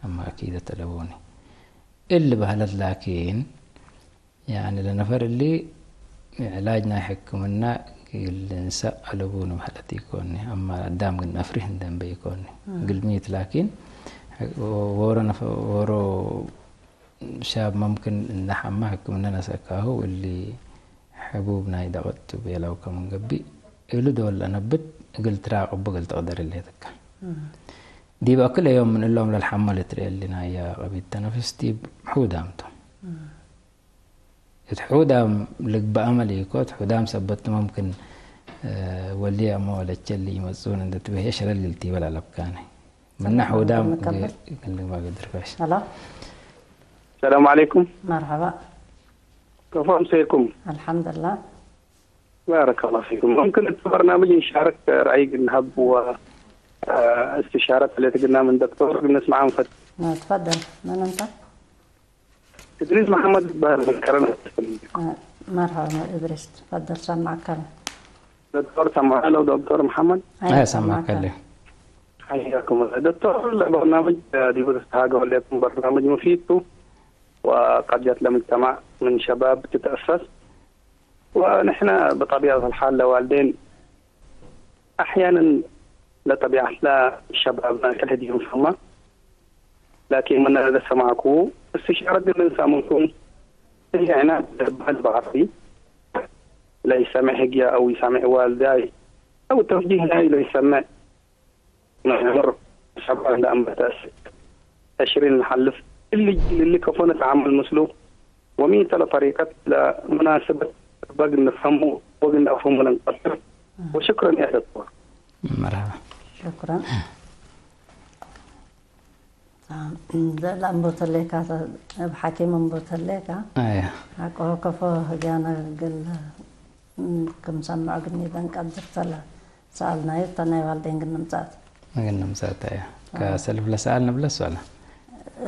አማ አኪደት አለቡኒ። እሊ በህለት ላኪን፣ ያኒ ለነፈር እሊ ዕላጅ ናይ ሕክምና እግል ልንሰእ አለቡኒ በህለት ኢኮኒ። አማ አዳም ግን ነፍሪህ እንዴ እምበ ኢኮኒ። እም። እግል ሚት ላኪን፣ ዎሮ ነፈ-፣ ዎሮ ሻብ መምክን እነ ሐመ ሕክምነ ነሰእካሁ፣ እሊ ሕቡብ ናይ ደቅጥ ቱ ቤለው ከምን ገብእ፣ እሉ ዶል ለነብት እግል ትራቅቡ እግል ትቅደር ህሌትከ። እም። ዲብ አክለ ዮም ምን እሎም ለልሐመ ልትርኤ እሊ ናየ ቀቢት ተነፍስ ዲብ ሑዳም ቱ። እም። እት ሑዳም ልግበአ መሊኮ፣ እት ሑዳም ሰበት ቱ መምክን፣ እ፣ ወልዬ አመ ወለቼ እሊ ኢመጽኡን እንዴ ትቤሄ ሸለል እግል ቲበል አለብካኒ። ምነ ሰላም ሑዳም አለይኩም፣ እግል ልግበእ ገድር ፋሽ። ሄሎ። ሰላም አለይኩም። መርሐባ። ከፎ አምሰይኩም? አልሐምዱሊላህ። ባረከላሁ ፊኩም። ሙምክን እት በርናምጅ እንሻርክ ረአይ እግል ንሀብ ወ፣ አ፣ እስትሻረት ህሌት እግልና ምን ዶክቶር እግል ንስመዕ እንፈት። አ፣ ትፈደል። መን እንተ? እድሪስ መሐመድ እበሃል ምን ከረን። አ፣ መርሐባ እድሪስ፣ ትፈደል ሰማዕከ። ዶክቶር ሰማዕከ ለው ዶክቶር መሐመድ? አይ፣ አይ፣ ሰማዕከ ሰማዕከ። ለው። ሐያኩም። ዶክቶር፣ ለበርናምጅ ዲቡ ትትሃገው ህሌኩም በርናምጅ ሙፊድ ቱ። ወቀድየት ለሙጅተማዕ ምን ሸባብ ትትአሰስ። ወንሕነ ብጠቢዐት አልሓል ለዋልዴን አሕያነን ለጠቢዐት ለሸባብነ ከልህድዮም ፈማ። ላኪን ምነ ለሰማዕኩ እስትሻረት እግል እንሰእ ምንኩም፣ እሊ ዕናድ ለባህል በዐርቢ ለኢሰሜዕ ህግየ አው ኢሰሜዕ ዋልዳይ አው ተውጂህ ናይ ለኢሰሜዕ መሕበር ሸባብ ለአንበተ ተሽሪን ለሐልፍ እሊ ጅል እሊ ከፎ ንትዓመል ምስሉ ወሚ ተ ለጠሪቀት ለሙናስበት በግ ንፍሀሙ ወግ ነአፍህሙ ለንቀድር። ወሽክረን ያ ዶክተር። መርሐባ። ሽክረን። ለእንቦተሌካ፣ እብ ሐኪም እንቦተሌካ፣ አያ። ሐቆ ከፎ ህግያነ እግል ክም ሰምዖ ግኒደ እንቀድር ተለ ሰአልናዩ፣ እተ ናይ ዋልዴን ግን ንምጻት። ግን ንምጻት፣ አያ። አዎ። ከሰልፍ ለሰአል ንብለስ ወለ?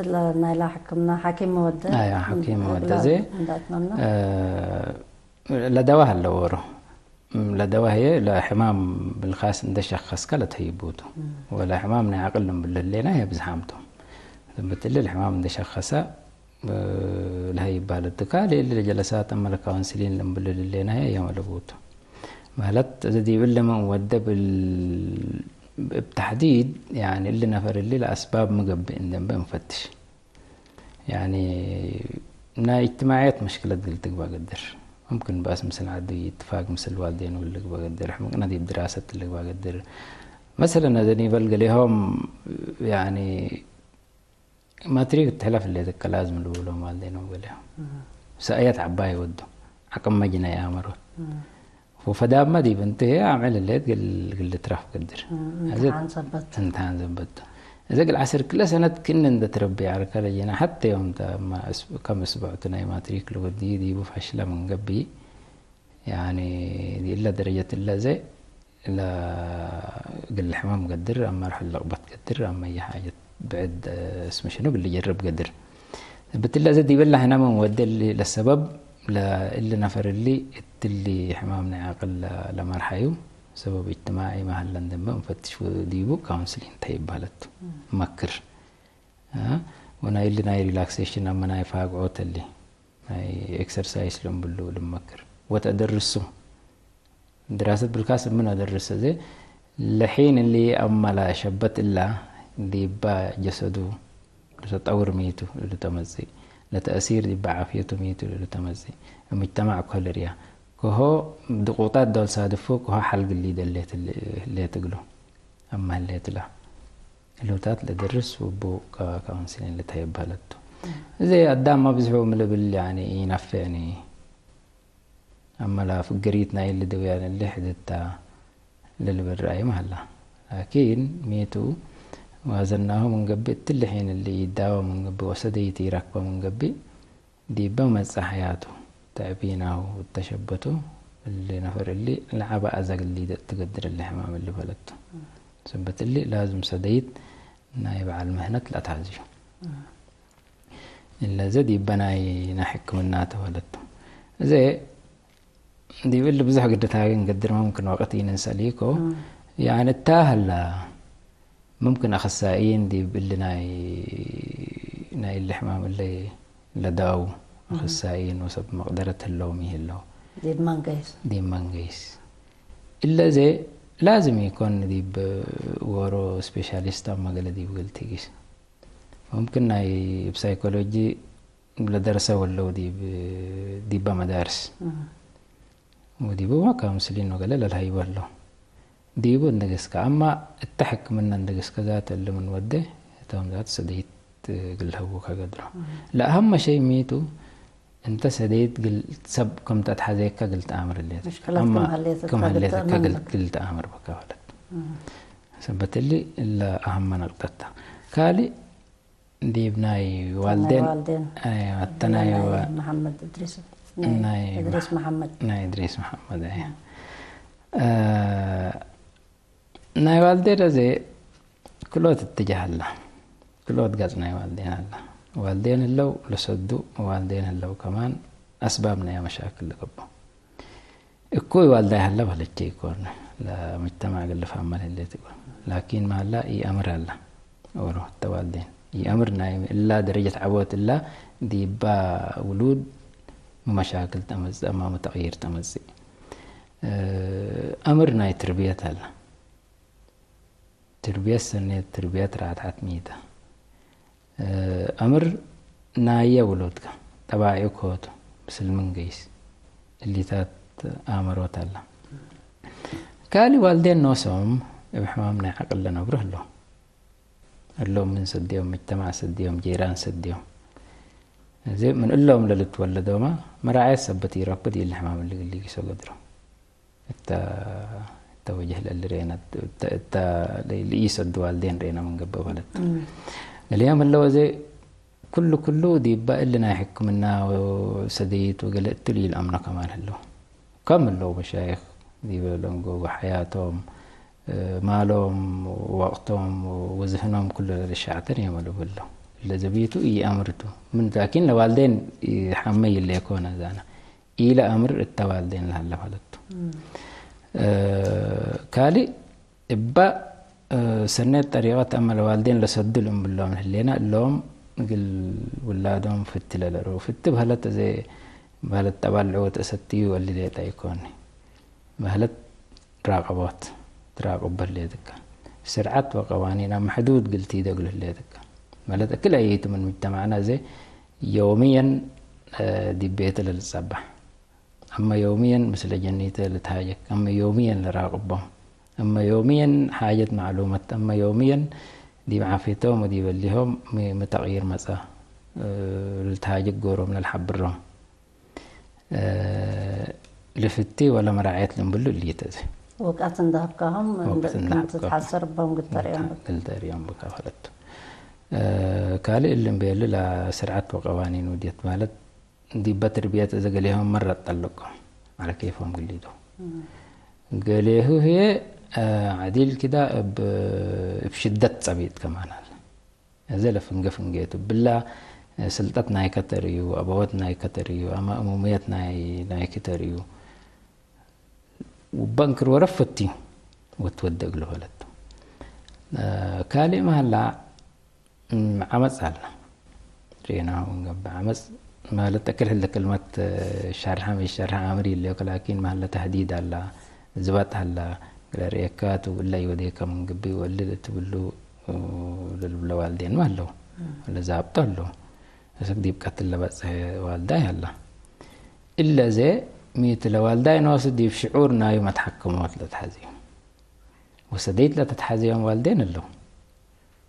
ለናይላ ሕክምና ሐኪም ወደ አያ፣ ሐኪም ወደ እግላ ዘ፣ እንዳትመና። እ፣ ለደዋ ሀለ ወሮ። እም፣ ለደዋ ህዬ ለሕማም ብልካስ እንዴ ሸኸስከ ለትሀይቡ ቱ። እም። ወለሕማም ናይ ዐቅል ልንብል ህሌና ህዬ ብዝሓም ቱ። ሰበት እሊ ለሕማም እንዴ ሸኸሰ፣ እ፣ ለሀይብ ባለት ቱ። ካሊ እሊ ለጀለሳት አመ ለካውንስሊን ልንብል ህሌና ህዬ የመ ለቡ ቱ። ማለት እዘ ዲብ እሊ ምን ወደ ብል-፣ እብ ተሕዲድ፣ ያኒ እሊ ነፈር እሊ ለአስባብ ሚ ገብእ እንዴ እንበ እንፈትሽ። ያኒ ናይ እጅትማዕየት መሽክለት እግል ትግባእ ገድር። ሙምክን በአስ ምስል ዐዱ ኢትፋቅ ምስል ዋልዴኑ እግል ልግበእ ገድር። ሕምቅነ ዲብ ድራሰት ልግባእ ገድር። መሰለን አዘ ኒበል ገሌሆም ያኒ ማትሪክ ትሕለፍ ህሌት እከ ላዝም ልብሎም ዋልዴኖም ገሌሆም። እም። ሰእየት ዐባይ ወዱ። ዐቅም መጅነ ይአመሮት። እም። ወፈዳመ ዲብ እንቱ ህዬ አምዕል ህሌት እግል፣ እግል ልትረፍ ገድር። እም፣ አዘ እምትሓን ሰበት። እምትሓን ሰበት። እዘ እግል ዐስር ክለ ሰነት ክእነ እንደ ትረቢ ዐርከ ለጅነ ሐቴ ዮም ተ እመ እስብ-፣ ከም እስቡዕ ቱ ናይ ማትሪክ ልወድዩ ዲቡ ፈሽለ ምን ገብእ፣ ያኒ ዲእለ ደረጀት እለ ዘ ለእግል ሕማም ገድር፣ አመ ርሑል ልቅበት ገድር፣ አመ አየ ሓጀት ብዕድ እስም ሽኑ እግል ልጀርብ ገድር። ብትለ እዘ ዲብለ ሕነ ምን ወደ እሊ ለሰበብ ለእሊ ነፈር እሊ እትሊ ሕማም ናይ ዐቅል ለ-፣ ለመርሐዩ ሰበብ እጅትማዒ መሀለ እንዴ እንበ እንፈትሽ ወዲቡ ካውንስሊንግ ተ ይበሀለት ቱ። እም። መክር። አ? ወናይ እሊ ናይ ሪላክሴሽን አመ ናይ ፋግዖት እሊ ናይ ኤክሰርሳይስ ልንብሉ ልመክር። ወተደርሱ ድራሰት ብልካስ ምን አደርሰ ዘ ለሒን እሊ አመ ለሸበት እላ ዲባ ጀሰዱ ለተጠውር ሚቱ ለልተመጽእ፣ ለተአሲር ዲባ ዓፍየቱ ሚቱ ለልተመጽእ፣ ሙጅተማዕ እኮ ልርያ፣ ከሆ ድቁጣት ዶል ሳድፎ ከሆ ሐል ግሊ ደሌት ሌት እግሉ አመ ህሌት እላ ህሉታት ለደርስ ወቡ ከካውንስሊን ልትሀየብ በህለት ቱ። እም። እዜ አዳም መብዝሑ ምን ልብል ያኒ ኢነፍዕኒ። አመ ለፍገሪት ናይ እሊ ደውያን እሊ ሕድት ተ ለልብል ረአይ መሀላ። ላኪን፣ ሚ ቱ ዋዘናሁ ምን ገብእ፣ እትሊ ሒን እሊ ኢዳወ ምን ገብእ ወሰደይት ኢረክበ ምን ገብእ፣ ዲበ መጽአ ሐያቱ፣ ተዕቢናሁ እተ ሸበቱ፣ እሊ ነፈር እሊ ለዐበ አዘ እግል ሊደእ ትገድር እሊ ሕማም እሊ በለቱ። ሰበት እሊ፣ ላዝም ሰደይት ናይ በዐል ምህነት ለአትሐዝዩ። እለ ዘ ዲበ ናይ፣ ናይ ሕክምና ተወለቱ። እዘ ዲብ እሊ ብዙሕ ግድታዊ እንገድር መምክን ወቅት ኢንንሰሊኮ፣ እም። ያኒ እታ ህላ፣ መምክን አክሳኢን ዲብ እሊ ናይ፣ ናይ እሊ ሕማም እለ ለዳው እም። አክሳኢን ወሰብ መቅደረት ህለው ሚ ህለው። ዲብ መንገይስ። ዲብ መንገይስ። እለ ዘ ላዝም ኢኮን ዲብ ዎሮ ስፔሻሊስት አመ ገሌ ዲብ እግል ትጊስ። ሙምክን ናይ እብ ሳይኮሎጂ ለደርሰ ወለው ዲብ፣ ዲበ መዳርስ። እም። ወዲቡ ካውንስሊን ወገሌ ለልሀይቦ ለው። ዲቡ እንደ ገስከ፣ አማ እተ ሕክምና እንደ ገስከ ዛት እሊ ምን ወዴ፣ እቶም ዛት ሰደይት እግል ለህቡከ ገድሮ። እም። ለአሀመ ሸይ ሚቱ፣ እንተ ሰደይት እግል ሰብ ክም ተትሐዜከ እግል ተአምር ህሌት። ምሽክለት አማ ክም ህሌት ክም እተ ህሌት እከ እግል፣ እግል ተአምር በከ ፈለት። እም። ሰበት እሊ እለ አሀመ ነቅጠት ተ። ካልእ ዲብ ናይ ናይ ዋልዴን፣ ዋልዴን። አይ፣ አተ ናይ ናይ ዋ-፣ መሐመድ እድሪስ፣ ናይ ናይ እድሪስ መሐመድ። ናይ እድሪስ መሐመድ፣ አይ። እ። እ፣ ናይ ዋልዴን አዜ ክልኦት እትጃህ አለ። ክልኦት ገጽ ናይ ዋልዴን አለ። ዋልዴን ህለው ለሰዱ፣ ዋልዴን ህለው ከማን አስባብ ናይ መሻክል ልገብኦ። እኩይ ዋልዳይ ሀለ በለቼ ኢኮን፣ ለሙጅተማዕ እግል ልፋመል ህሌት ኢኮን። ላኪን መሀላ ኢአምር ሀለ። ኦሮ፣ እተ ዋልዴን ኢአምር ናይ እላ ደረጀት ዐቦት እላ ዲባ ውሉድ መሻክል ተመጽእ፣ አማመ ተቅይር ተመጽእ። እ፣ አምር ናይ ትርብየት ሀለ። ትርብየት ሰኔት፣ ትርብየት ራትዐት ሚተ። እ፣ አምር ናየ ውሉድከ፣ ጠባይዑ ኮቱ፣ ምስል ምን ገይስ እሊታት አመሮት አለ። ካሊ ዋልዴን ኖሶም እብ ሕማም ናይ ዐቅል ለነብሩ ህለው። እሎም ምን ሰድዮም፣ ምጅተማዕ ሰድዮም፣ ጄራን ሰድዮም። እዚ ምን እሎም ለልትወለዶመ መራዐየት ሰበት ኢረክቡ ዲብ ሕማም እሊ ግሊ ጊሶ ገድሮ። እተ፣ እተ ወጀህ ለእሊ ሬነ፣ እተ፣ እተ ለኢሰዱ ዋልዴን ሬነ ምን ገብእ በለት። እም። እሊያም እለ ወዜ ኩሉ፣ ኩሉ ዲበ እሊ ናይ ሕክምና ወሰደይት ወገለ እትሉ ኢለአምኖ ከማን ህለው። ከም ህለው መሻይኽ ዲበ ለንጎቡ ሐያቶም፣ ማሎም፣ ወቅቶም ወዝህኖም ኩሉ ለልሸዕተን የመ ልብል ለው። ለዘቢቱ ኢአምርቱ። ምን ላኪን ለዋልዴን ኢሐመ ይሌኮነ ዛና። ኢለአምር እተ ዋልዴን ለሀለ ፋለቱ። እም። ካልእ እበ ሰኔት ጠሪቀት አመ ለዋልዴን ለሰዱ ልእምብሎም ህሌና እሎም እግል ውላዶም ፍቲ ለለርኡ። ፍቲ በህለት እዜ በህለት ጠባል ዕወት እሰትዩ እሊ ሌጠ ኢኮኒ። በህለት ራቀቦት ትራቀቦ ህሌትከ። ስርዐት ወቀዋኒን አመ ሕዱድ እግል ቲዶ እግል ህሌትከ። በህለት እክል አየይቱ ምን ምጅተማዕና እዜ ዮምየን ዲብ ቤተ ለልጸባሕ። አመ ዮምየን ምስለ ጀኒተ ልትሃጀክ፣ አመ ዮምየን ልራቅቦም፣ አመ ዮምየን ሓጀት ማዕሉመት፣ አመ ዮምየን ዲብ ዓፍየቶም ወዲብ እሊሆም ሚ፣ ሚ ተቅይር መጽአ፣ እ፣ ልትሃጀክ ጎሮም ለልሐብሮም፣ እ፣ ልፍቲ ወለመራዐየት ልንብሉ እሊተ እዜ። ወቅት እንደ ሀብካሆም ወቅት እንደ እንደ ሀብካሆም። ትትሐሰር እቦም ግል ተርእዮም። ግል ተርእዮም ብካ ፈለቱ። እ፣ ካልእ እሊ እምቤሉ ለስርዐት ወቀዋኒን ውድየት ማለት ዲበ ትርብየት እዘ ገሌሆም መረ ጠልቆም ዐለ ኬፎም ግሊዶ። እም። ገሌሁ ህዬ፣ እ፣ ዐዲል ኪዳ እብ፣ እብ ሽደት ጸቢጥ ከማን አለ። እዘ ለፍንጌ ፍንጌቱ። ብላ፣ እ፣ ስልጠት ናይ ከተርእዩ፣ አበወት ናይ ከተርእዩ፣ አመ እሙምየት ናይ፣ ናይ ክተርእዩ። ወበንክር ወረፈቲ ወትወደግ ለሆለቱ። እ፣ ካልእ መሀላ እም፣ ዐመጽ ሀላ። ሬናሁ እንገብእ። ዐመጽ ማለት እክል ህለ ክልመት ሸርሐ ሚ ሸርሐ አምር ይሌኮ፣ ላኪን መሀለ ተህዲድ ሀላ፣ ዝባጥ ሀላ፣ እግለ ርኤካቱ እለ ይወዴከ ምን ግቢ ወልድ እት ብሉ ለልብለ ዋልዴን ማ ሀለው። እም። ለዛብጦ ሀለው። እስክ ዲብ ቀትል ለበጽሐ ዋልዳይ ሀላ። እለ እዜ ሚቱ ለዋልዳይ ኖሱ ዲብ ሽዑር ናዩ መትሐከሞት ለትሐዝዩ። ወሰደይት ለተትሐዝዮም ዋልዴን ሀለው።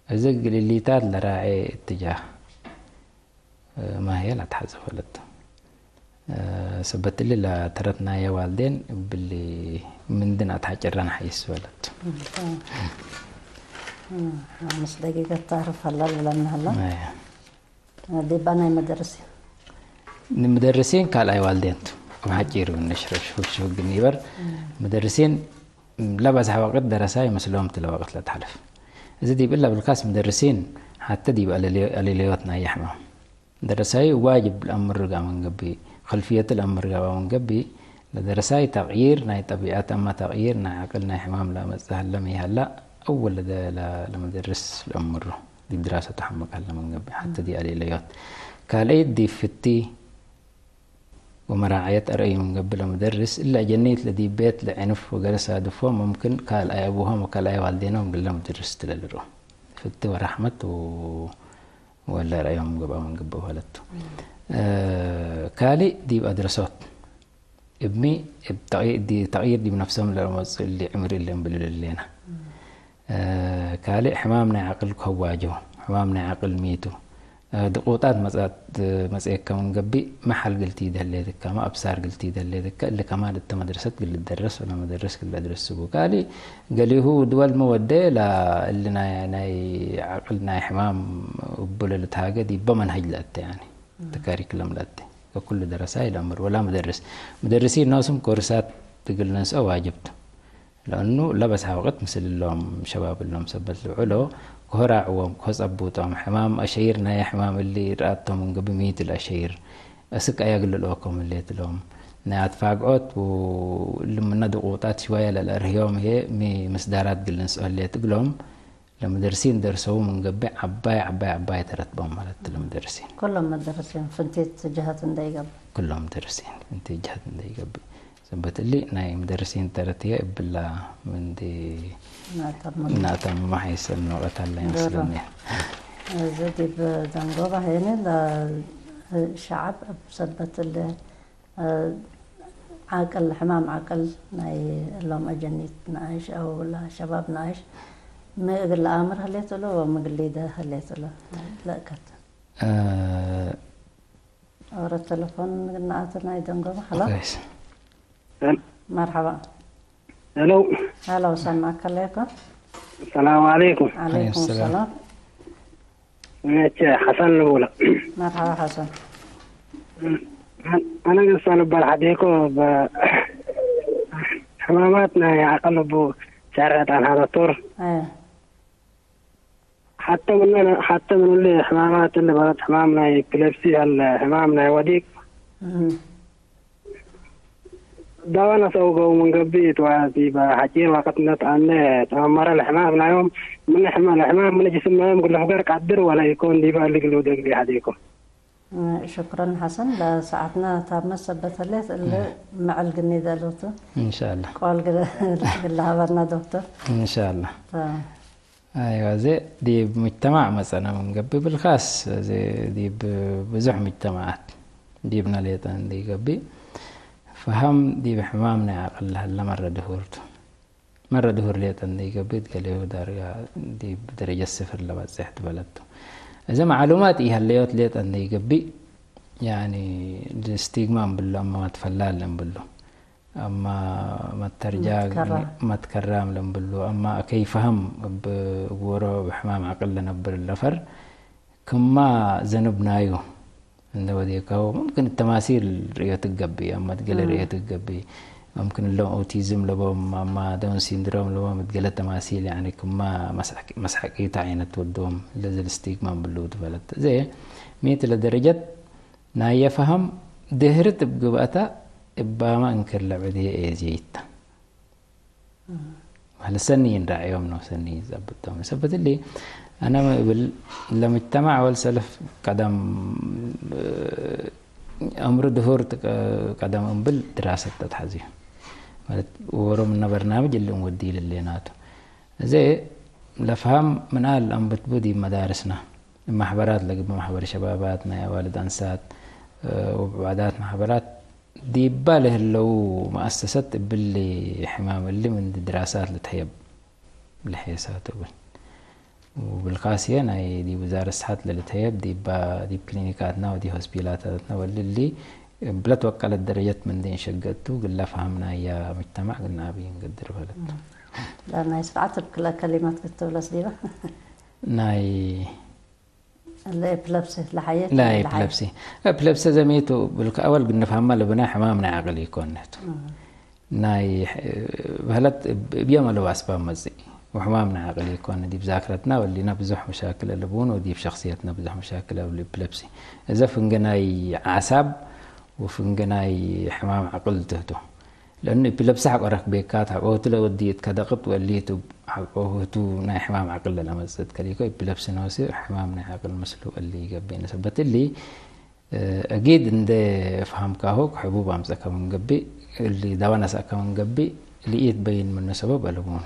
እዘ ግልሊታት ለራዔ እትጃህ፣ እ፣ ማህየ ለአትሐዘፈ ለቱ። እ፣ ሰበት እሊ ለተረት ናየ ዋልዴን እብሊ ምንድን አትሐጭረን ሐይስ በለቱ። እ፣ እ፣ አምስት ደቂቀት ታርፍ ሀላ ልብለኒ ሀላ። አየ። ዲባ ናይ መደርሲን። ንመደርሲን ካልኣይ ዋልዴን ቱ። እብ ሐጪሩ ንሽረሽ ፍግሽ ፍግ ኒበር። እም። መደርሲን ለበዝሐ ወቅት ደረሳይ ምስሎም ቱ ለወቅት ለትሐልፍ። እዚ ዲብ እለ ብልካስ መደርሲን ሐተ ዲብ አለልዮ-፣ አለልዮት ናይ ሕማም። ደረሳይ ዋጅብ ለአምር ጋር መንገቢ፣ ከልፍየት ለአምር ጋር መንገቢ፣ ለደረሳይ ተቅይር ናይ ጠቢዐት አማ ተቅይር ናይ ዐቅል ናይ ሕማም ለአመጽእ ሀለ ሚ ሀላ፣ አወል ለደ-፣ ለ-፣ ለመደርስ ለአምሩ። ዲብ ድራሰቱ ሐምቅ ሀለ ምን ገብእ፣ ሐተ ዲብ አሌለዮት። ካልአይት ዲብ ፍቲ ወመራዐየት አርአዩ ምን ገብእ ለመደርስ፣ እለ አጀኒት ለዲብ ቤት ለዕንፍ ወገሌ ሳድፎም፣ ሙምክን ካልአይ አቡሆም ወካልአይ ዋልዴኖም እግለ መደርስ ትለልርኦም። ፍቲ ወረሕመት ወ-፣ ወለ አርአዮም ገብአ ምን ገብእ ሀለቱ። እ፣ ካልእ ዲብ አድረሶት። እብሚ እብ ተቅይ-፣ ዲ-፣ ተቅይር ዲብ ነፍሶም ለለመጽእ እሊ ዕምር እሊ እንብሉ ለሌና። እ፣ ካልእ ሕማም ናይ ዐቅል ከዋጆ፣ ሕማም ናይ ዐቅል ሚቱ። እ፣ ድቁጣት መጽአት፣ መጽኤከ ምን ገብእ፣ መ ሐል ግልቲ ደሌትከ፣ መ አብሳር ግልቲ ደሌትከ፣ እሊ ከማን እተ መድረሰት ግል ልደረስ ወለ መደርስ ግል ለድረስ ቡ። ካልእ ገሌሁ ድወል መ ወዴ፣ ላ እሊ ናይ፣ ናይ ዐቅል ናይ ሕማም እቡ ለልትሃገ ዲበ መንሀጅ ለአተ፣ ያኒ፣ እም። እተ ካሪክለም ለአተ። ከኩሉ ደረሳይ ለአምር ወላ መደርስ። መደርሲን ኖስም ኮርሳት እግል ልንስኦ ዋጅብ ቱ። ለእኑ ለበዝሐ ወቅት ምስል እሎም ሸባብ እሎም ሰበት ልውዕሎ፣ ከሆ ራዕዎም፣ ከሆ ጸቡጦም፣ ሕማም አሸይር ናይ ሕማም እሊ ረአቶም ምን ገብእ ሚት ለአሸይር፣ እስክ አያ እግል ልኦኮም ህሌት እሎም። ናይ አትፋግዖት ወእሊ ምነ ድቁጣት ሽዋየ ለለአርህዮም ህዬ ሚ ምስዳራት እግል ልንስኦ ህሌት እግሎም፣ ለመደርሲን ደርሰው ምን ገብእ ዐባይ ዐባይ ዐባይ ተረት ቦም ማለት ለመደርሲን። ኩሎም መደርሲን ፍንቲት ጀሀት እንደ ይገብእ። ኩሎም መደርሲን ፍንቲት ጀሀት እንደ ይገብእ። ሰበት እሊ ናይ መደርሲን ተረት ህዬ እብላ ምንዲ እናተምሙ። እናተምሙ ሐይሰ ንውቀት አለ ግሩም። ይመስለኒ። እዚ ዲብ ደንጎባ ሄኒ ለሸዐብ እብ ሰበት እሊ እ፣ ዓቅል፣ ሕማም ዓቅል ናይ እሎም አጀኒት ነኣይሽ አው ለሸባብ ነኣይሽ ሚ እግል ለአምር ህሌት እሉ ወሚ እግል ሊደ ህሌት እሉ ለእከት። እ፣ ኦረ ተለፎን ግናአት ናይ ደንጎበ። ሀሎ። ኩይስ። መርሐባ። ሄሎ። ሄሎ፣ ሰማዕከ ለይኮ። ሰላም አለይኩም። አለይኩም ሰላም። ሰላም። መቼ ሐሰን ልቡላ። መርሐባ ሐሰን። አነ ገሳ ልባል ሐዴኮ በ-፣ ሕማማት ናይ አቀል ልቡ ሸርዕ ጣን ሀበቶር። አየ። ሐተ ምነ፣ ሐተ ምን እሊ ሕማማት እሊ በለት ሕማም ናይ ኤፒሌፕሲ ሀለ፣ ሕማም ናይ ወዲቅ እም። ዳዋ ነሰአው ገው ምን ገብእ እት ወ-፣ ዲበ ሐጪር ወቅት እተ ተአነ ተአመረ ለሕማም ናዮም ምን ሕመ-፣ ለሕማም ምን ጅስም ናዮም እግል ልፍገር ቀድር ወለ ኢኮን ዲበ እሊ እግል ውደግ ሐዴኮ። ሹክረን ሐሰን፣ ለሰዓትና ታመት ሰበት ህሌት እሊ እም። መዐል ግኒ ደሉቱ። ኢንሻአላህ። ቆል ግለ-፣ ግለ ሀበርና ዶክተር። ኢንሻአላህ። ተ- አይዋ፣ እዜ ዲብ ሙጅተማዕ መጸነ ምን ገብእ፣ ብልካስ እዜ ዲብ ብዙሕ ሙጅተማዓት ዲብነ ሌጠ እንዴ ገብእ፣ ፈሀም ዲብ ሕማም ናይ ዐቅል ለሀለ መረ ድሁር ቱ። መረ ድሁር ሌጠ እንዴ ገብእ፣ እት ገሌሁ ዳርጋ ዲብ ደረጀት ስፍር ለበጽሕ ትበለት ቱ። እዜ መዕሉማት ኢሀለዮት ሌጠ እንዴ ገብእ፣ ያኒ ስቲግማ እምብሎ፣ አማ መትፈላል እምብሎ። አማ መተርጃ መትከራ። መትከራም ለምብሉ፣ አማ ከይፈሀም እብ እብ ወሮ እብ ሕማም ዐቅል ለነብር ለፈር ክማ ዘንብ ናዩ እንደ ወዴካሁ፣ ሙምክን ተማሲል ርእዮ ትገብእ፣ አማ እት ገሌ እም። ርእዮ ትገብእ፣ ሙምክን እሎም ኦቲዝም ለቦም፣ አማ ዳውን ሲንድሮም ለቦም፣ እት ገሌ ተማሲል፣ ያኒ ክማ መስሐቂ-፣ መስሐቂቱ ዐይነት ወዶም፣ ለዘ ልስቲግማ እምብሉ ትበለት። ዘ ሚት ለደረጀት ናየ ፈሀም ድህርት እብ ግብአታ እባመ እንክር ለዐድየ ኤዝየይት ተ። እም። ሀለ ሰኒ እንራዕዮም ነው፣ ሰኒ ይዘብጦም። ሰበት እሊ፣ አነ ምን እብል፣ ለምጅተማዕ ወልሰልፍ ቀደም፣ እ፣ ዕምሩ ድሁር ት-፣ ቀደም እምብል ድራሰት ተትሐዝዩ። ማለት፣ ወሮ ምነ በርናምጅ እሊ እንወዲ ልሌናቱ። እዜ ለፈሀም ምን አል አንብትቡ ዲብ መዳርስና፣ ማሕበራት ለግብእ ማሕበር ሸባባት፣ ናይ አዋልድ አንሳት፣ እ፣ ወብዕዳት ማሕበራት ዲባ ለህለው መአሰሰት እብሊ ሕማም እሊ ምን ድራሳት ልትሀየብ ለሔሳት እብል። ወብልካስየ ናይ ዲብ ውዛረት ሰሐት ለልትሀየብ ዲባ፣ ዲብ ክሊኒካትና ወዲብ ሆስፒታላትና ወእሊ እሊ እብለት ወቀለት ደረጀት ምንዲ እንሸገቱ፣ ግለ ፈሀም ናያ ሙጅተማዕ ግና አብይ እንገድር በለት። ለናይ ስብዓት እብ ክለ ከሊማት ክትብለስ ዲበ? ናይ ለኤፕለፕሲ ለሐየት ላ ለሐየት። ኤፕለፕሲ። ኤፕለፕሲ ዘሜቱ ብልክ አወል ግንፋማ ለብናይ ሕማም ናይ ዐቅል ኢኮን ቱ። እም። ናይ በህለት እብ-፣ እብ የመ ለቡ አስባብ መጽእ ወሕማም ናይ ዐቅል ኢኮን። ዲብ ዛክረትና ወሊና ብዙሕ መሻክል አለቡን ወዲብ ሸክስየትና ብዙሕ መሻክል አሉ ኤፕለፕሲ። እዘ ፍንገ ናይ አዕሳብ ወፍንገ ናይ ሕማም ዐቅል ትህቱ። ለእኑ ኤፒለፕሲ ሐቆ ረክቤካት፣ ሐቆ ህቱ ለወዲ እት ከደቅጥ ወእሊ ቱ ሐቆ ህቱ ናይ ሕማም ዐቅል ለለመጽእ እት ከሊኮ፣ ኤፒለፕሲ ኖሲ ሕማም ናይ ዐቅል ምስሉ እሊ ይገብእ። ሰበት እሊ፣ እ፣ አጊድ እንዴ ፈሀምካሁ ሕቡብ አምጸእከ ምን ገብእ፣ እሊ ዳዋ ነስአከ ምን ገብእ፣ ለኢትበይን ምኑ ሰበብ አለቡኒ።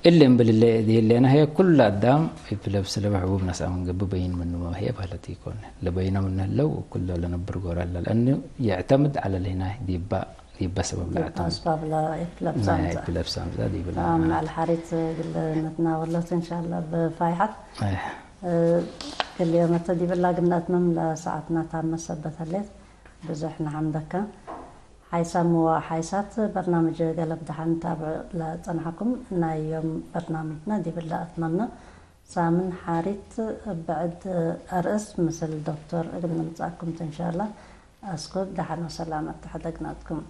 እሊ እምብል እለ ዲህሌነ ህዬ፣ ኩሉ አዳም ኤፒለፕሲ ለበ ሕቡብ ነስአ ምን ገብእ በይን ምኑ ህዬ በህለት ኢኮን። ለበይነ ምኑ ህለው እኩሎ ለነብር ጎረ ለልአኑ የዕተምድ ዐለ ልህናይ ዲባ ዲበ ሰበብ ዲብ ለአተምድ። አስባብ ለኤፕለፕሲ ናይ አምጸአ። ኤፕለፕሲ አምጸአ ዲብለ። ተማም፣ መዐል ሐሪት እግል ንትናወሎት እንሻላ ብፋይሐት። አይ። እ፣ ክል ዮመተ ዲብላ ግምናትመም ለሰዓትና ታመ ሰበት ህሌት። ብዙሕ ነሐምደከ። ሓይሳም ወሓይሳት በርናምጅ ገለብ ደሓን ታብዕ ለጸንሐኩም። ናይ ዮም በርናምጅነ ዲብለ አትመምነ። ሳምን ሓሪት ብዕድ አርእስ ምስል ዶክቶር እግል ንምጽአኩም ቱ እንሻላ። አስኩ ደሓን ወሰላመት ተሐደግናትኩም።